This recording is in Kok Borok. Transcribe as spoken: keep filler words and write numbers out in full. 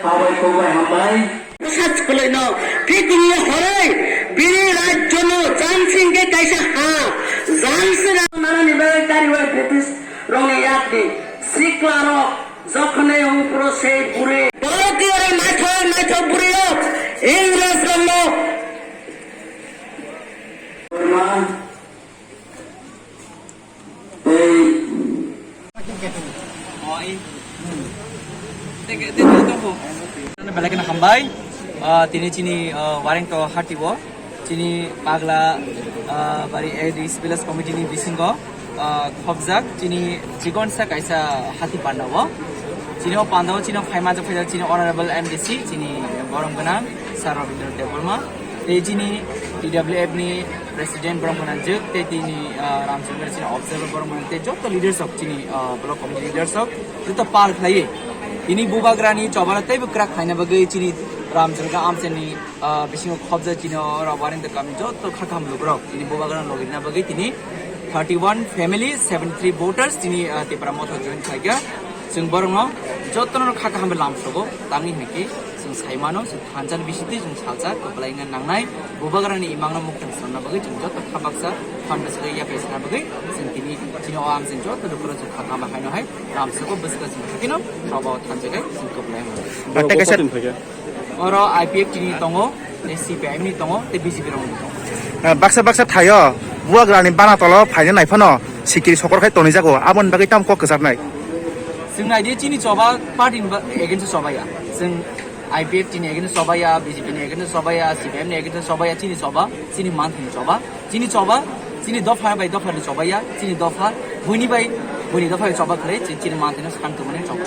Abai kobai hambai. Sat khwlaino, phitingni horoi, bini rajyono, Jansing khe kaisa ha, Jansing nani bagwi kariwi British rokni yakni siklarok, jokhonai hung phuru sei buri. Bharatiyo naithok naithok buri rok, Ingres rokno. Belai kheno hambai. Ah, tini chini, ah, wareng to hati o. Chini Pagla, ah, bari A D C village committee ni bisingo, ah, khobjak chini chikonsa kaisa hati panda o. Chini o panda o chini o phaima jok phaijak chini honorable M D C, chini borom gwnang Sir Rabindra Debbarma. Tei chini T W F ni president borom gwnang jwk, tei tini, ah, Ramchandra chini observer borom gwnang, tei joto leaders rok chini, ah, block committee leaders rok joto pal khlaiwi tini bubagrani chobano teibo kwrak khlaina bagwi chini Ramchandra amchani, ah, bisingo khobjak chini o Rawarinda kami joto kha kaham lukurok chini bubagrano logirina bagwi tini thirty one family, seventy three voters chini, ah, Tipra Motha join khlaikha. Chwng borokno jotono kha kaham bai lamsogo, tamni hwnki chwng sai mano, chwng thansa ni bisingtwi chwng salsa kwplaina nangnai, bubagrani imangno muktwi sonna bagwi chwng joto kha baksa phan bwswk yaphai sana bagwi chwng tini chini o amchwng joto lukurok chwng kha kaham bai haino hai lamsogo, bwswk chwng hakino robo thansa bai chwng kwplai mano. Ba, tei kaisa Oro I P F T ni tongo, tei C P I M ni tongo, tei B J P rokni tongo. Eh, baksa baksa thaio, bubagrani bana tolo phaina nai phano sikiri sokor khai tonwi jago, aboni bagwi tamo kok kwcharnai? Chwng nai di, chini choba party ni ba-, against o choba ya. Chwng I P F T ni against o choba ya, B J P ni against o choba ya, C P I M ni against o choba ya, chini choba, chini manthani choba, chini choba, chini dopha bai dopha ni choba ya, chini dopha, buini bai, buini dopha bai choba khlai, chi-, chini manthani san tongmani choba.